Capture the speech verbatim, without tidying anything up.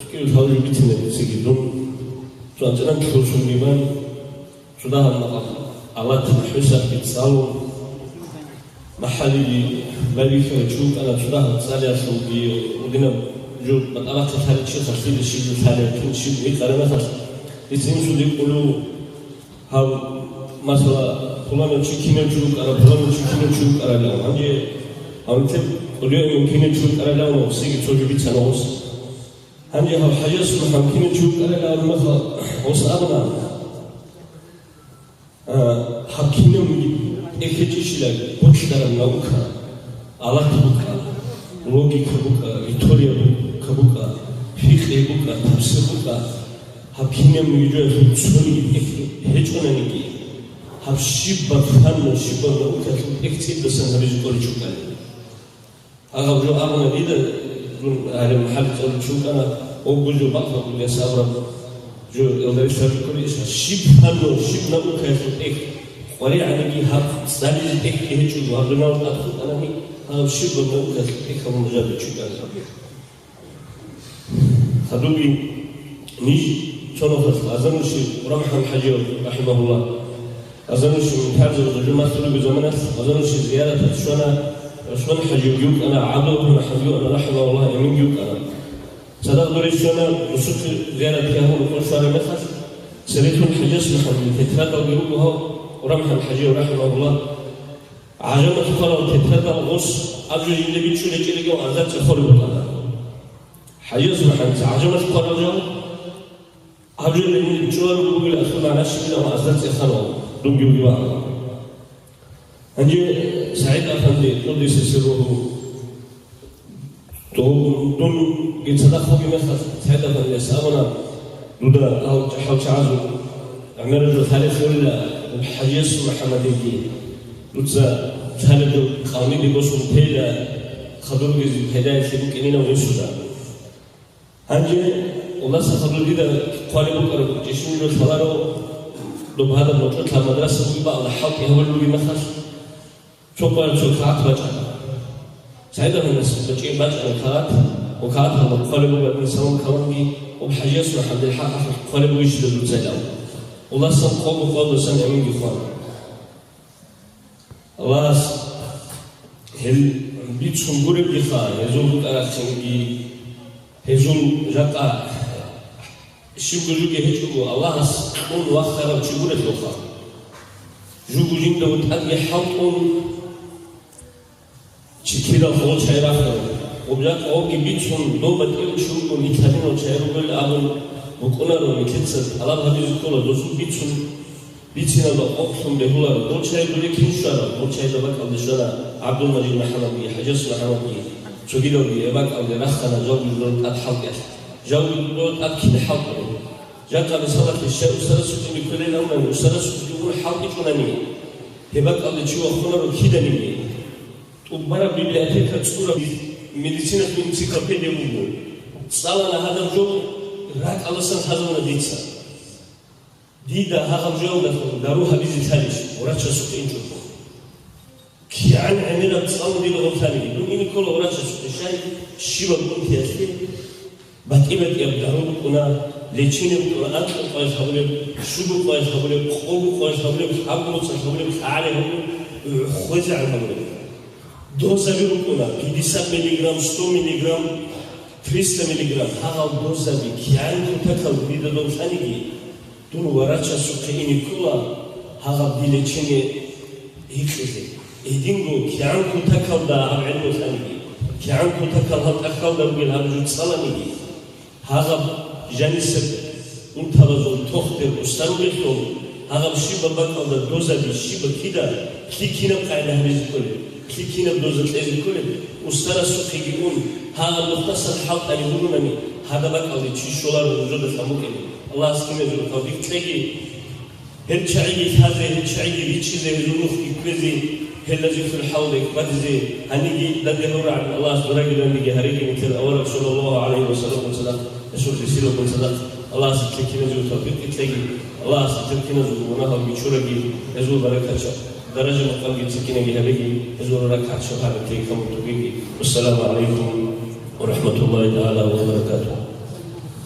Кирилл гьалжу бицина дициги дун, цо анцӀила лъурсунги бан, цо дагьаб макъаб алатил хӀусахъги цӀалун, махӀалиги байбихьарав чи вукӀана, цо дагьаб цӀалиялъулги, гьединаб жо батӀалахъе лъалев чи халлъиде щиб жо лъалев, кин щиб гьикъараб мехалъ, дица инсуде кӀолев гьав, масала, пуланав чи кинав чи вукӀарав, пуланав чи кинав чи вукӀарав абун. Гьанже гьав нилъер кӀолев имам кинав чи вукӀарав абун, гьесиги цо жо бицана гьес. Гьанже гьав ХӀажияс МухӀаммад кинав чи вукӀарав абун мехалъ, гьес абуна, а, гьаб кинаб тӀехь гьечӀищилан бокьараб наука, алат букӀа, логика букӀа, риторика букӀа, фикъгьи букӀа, тафсир букӀа, гьаб кинаб гьечӀоялъул цониги тӀехь гьечӀонаниги, гьаб щибаб фанна, щибаб наукаялъул тӀехь цӀидасан гьабизе кӀолев чи вукӀанин. Гьаб жо абуна дида, дун гьале махӀаллица чи вукӀана, гьебго жо бакӀ гьабулев абураб жо, элда рилълъараб кколеб иш, щиб фанну, щиб наукаялъул тӀехь къваригӀаниги, гьаб цӀализе тӀехьги гьечӀого, гьаб дунялалда тӀад хутӀанани, гьаб щибаб наукаялъул тӀехь гьабун жо бичӀчӀуларо. Хадубги ниж цо нухалъ азанущий ГъурамхӀан ХӀажияв, рахӀимагьуллагь, азанущий мунтазир гъужумалъулеб заманалъ азанущий зияраталъ щвана, ГӀусман ХӀажиевги вукӀана, ГӀабдул ХӀажиевги вукӀана, рахӀимагьуллагь, имамги вукӀана. Цадахъ дурес щвана, досухъе зияратги гьабун рукъов щвараб мехалъ, церехун ХӀажияс МухӀаммадил тетрадалги руго гьав, ГъурамхӀан ХӀажияв, рахӀимагьуллагь, гӀажамалъ хъварал тетрадал гъос аб жо жинда бичӀчӀулеб гьечӀелъул азар цӀехолеб букӀана. ХӀажияс МухӀаммадица гӀажамалъ хъварал жал, аб жо жинда бичӀчӀулареб бугеб, асул магӀна щибилан ва азар цӀехана, дунги вугеван. Гьанже СагӀид-афанди, къуддиса сирругьу, дун, дунги цадахъ вугеб мехалъ, СагӀид-афандияс абуна, дуда гьал чӀахӀал чагӀазул гӀемераб жо лъалеб лъурила, ГӀабдул ХӀажияс МухӀаммадилги, дуца лъалеб жо къавмиде босун тейила, хадур ругезе пайдаялъе букӀинилан инсуда. Гьанже Аллагьас хадуб дида хъвалеб букӀараб чӀищун жо лъаларо, доб гьадаб мутӀалъа мадраса бугеб бакӀалда хӀалтӀи гьабулеб бугеб мехалъ, цо къоялъ цо кагъат бачӀана. СагӀид-афандияс бачӀи-, бачӀана кагъат, ва кагъаталда хъвалеб буго гьадин салам-каламги, ГӀабдул ХӀажияс МухӀаммадил хӀакъалъулъ хъвалеб бугищила дуца илан. Аллагьас къого къоялдасан гӀеминги хъвана. Аллагьас гьел бицун гуребгиха, гьезул букӀараб цинги, гьезул жакъа щибго жоги гьечӀого, Аллагьас кьун вахарав чи гурелъулха. Жуго жинда тӀадги хӀалтӀун, чи кидал холо чай рахарав. Гъоб жакъа гъобги бицун, доб батӀияв чи вугони, лъадинал чай ругел абун букӀунаро, нилъеца тӀалаб гьабизе ккола, дозул бицун, бициналда къокълъун бегьуларо, дол чай дуре кин щварав? Дол чайда бакӀалде щвана ГӀабдулмажид МухӀаммадги, ХӀажияс МухӀаммадги, цогидалги гьеб бакӀалде рахана, жалги дора тӀад хӀалтӀиялъ. Жалги дора тӀад кида хӀалтӀулеб? Жакъа мисалалъе, щай устарасукъин кколел абунани, устарасукъги ун хӀалтӀичӀунани, гьеб бакӀалде чи вахунаро киданиги. ТӀубараб библиотека цӀураб, медицинасул энциклопедия буго. ЦӀалана гьадаб жо, ракӀалдасан лъазабуна дица. Дида гьагъаб жоялдалъун дару гьабизе лъалищ, врачасухъе инчӀого? КигӀан гӀемераб цӀалун дида гъорлъаниги, дун ине ккола врачасухъе, щай, щибаб унтиялъе батӀи-батӀияб дару букӀуна, лечение букӀуна, анкьго къоялъ гьабулеб, щуго къоялъ гьабулеб, къого къоялъ гьабулеб, лъабго моцӀалъ гьабулеб, лъагӀале гьабулеб, хвезегӀан гьабулеб. Дозаби букӀуна, пятьдесят миллиграмм, сто миллиграмм, триста миллиграмм, гьагъал дозаби кигӀан кутакал дида гъорлъаниги, дун врачасухъе ине ккола гьагъаб дир лечение гьикъизе. Гьединго кигӀан кутакалда гьаб гӀелму лъаниги, кигӀан кутакал гьаб тӀахьалда ругел гьаб жо цӀаланиги, гьагъаб жанисеб унтабазул тохтер устар ругелъул, гьагъаб щибаб бакӀалда дозаби щибаб кида, лъикинаб къагӀида гьабизе кколеб, лъикинаб доза кьезе кколеб, устарасухъеги ун, гьагъаб нухдасан хӀалтӀани гьурунани, гьадаб бакӀалде чи щоларо нужеда лъан букӀине. Аллагьас киназего тавфикъ кьеги. Гьел чагӀиги лъазе, гьел чагӀиги ричӀчӀизе, гьезул нухги кквезе, гьелда зихьул хӀалда бадизе, гьаниги данде гьавурагӀан Аллагьас дураги данде гьареги нилъер авараг саллаллагьу гӀалайгьи ва саллам цадахъ, Расул Расулалъул цадахъ Аллагьас нилъер киназего тавфикъ кьеги, Аллагьас нилъер киназего мунагьалги чураги, гьезул баракат даража-макъамги цӀикӀкӀинаги гьабеги, гьезул рахӀат шапагӀат нилъее камун бугеги. Вассаламу гӀалайкум ва рахӀматуллагьи тагӀала ва баракатугьу.